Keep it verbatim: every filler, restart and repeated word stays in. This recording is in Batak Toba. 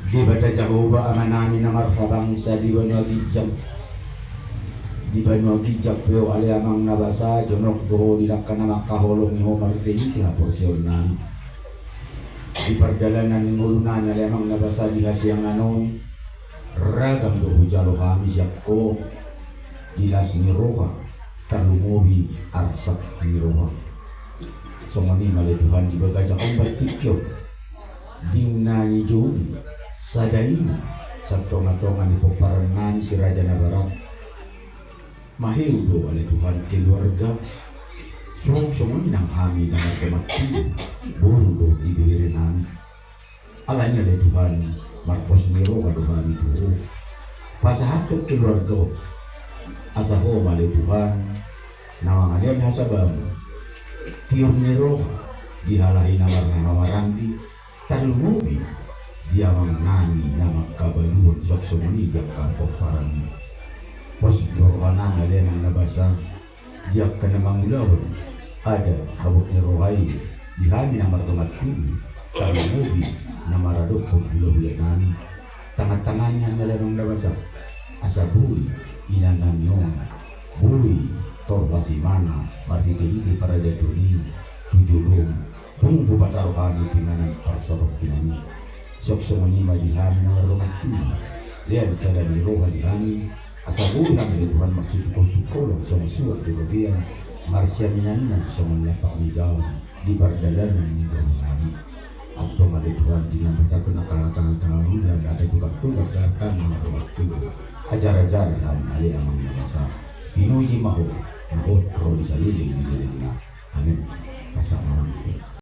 Debata Jahowa Amanami na marhabangsa di banua ginjang, di banua ginjang pe ho ale amang na basa, jonok do ho di dangka na mangkaholongi ho marhitehite haporseaonnami. Di pardalanan ni ngolunami ale amang na basa di hasiangan on, ragam do hujalo hami sian ho di las ni roha, tarlumobi arsak ni roha. Songon i ma ale Tuhan di bagasan ombas tingki on, di na nijou sada ina sian tongatonga ni pomparan nami si Raja Nabarat. Maheu do ale Tuhan keluarga. Songon i nang hami na mardomu, boru dohot ibebere nami. Alani ale Tuhan, marpos ni roha do hami tu ho. Pasahathon keluarga on asa ho ma ale Tuhan na mangalean hasabamu, tiur ni roha di halak i na marhahamaranggi, tarlumobi di amang nami na mangkabaluhon songon i di angka pomparan i. Pos do roha nami ale amang na basa di angka na mangulahon adat habot ni roha i di hami na mardongan tubu, tarlumobi na maradophon hulahula nami. Tangan-tangan ni hami ale amang na basa asa boi ina nami on boi torpas imana marhitehite parajaton i tu jolomu. Dung hupataru hami tu inganan parsarohonanmu. Songon i ma di hami na mardongan tubu, lean sada ni roha di hami asa boi hami ale Tuhan marsitungkoltungkolan songon suan di robean, marsiaminaninan songon lampak ni jaong di pardalanan ni ngolunami. Antong ale Tuhan di na martangkon angka hata-hata na uli, angka tukang-tukang sahat hami na mardongan tubu, ajar-ajari hami ale amang na basa. Pinuji ma ho na hot ro di saleleng ni lelengna. Amin. Pasahat ma.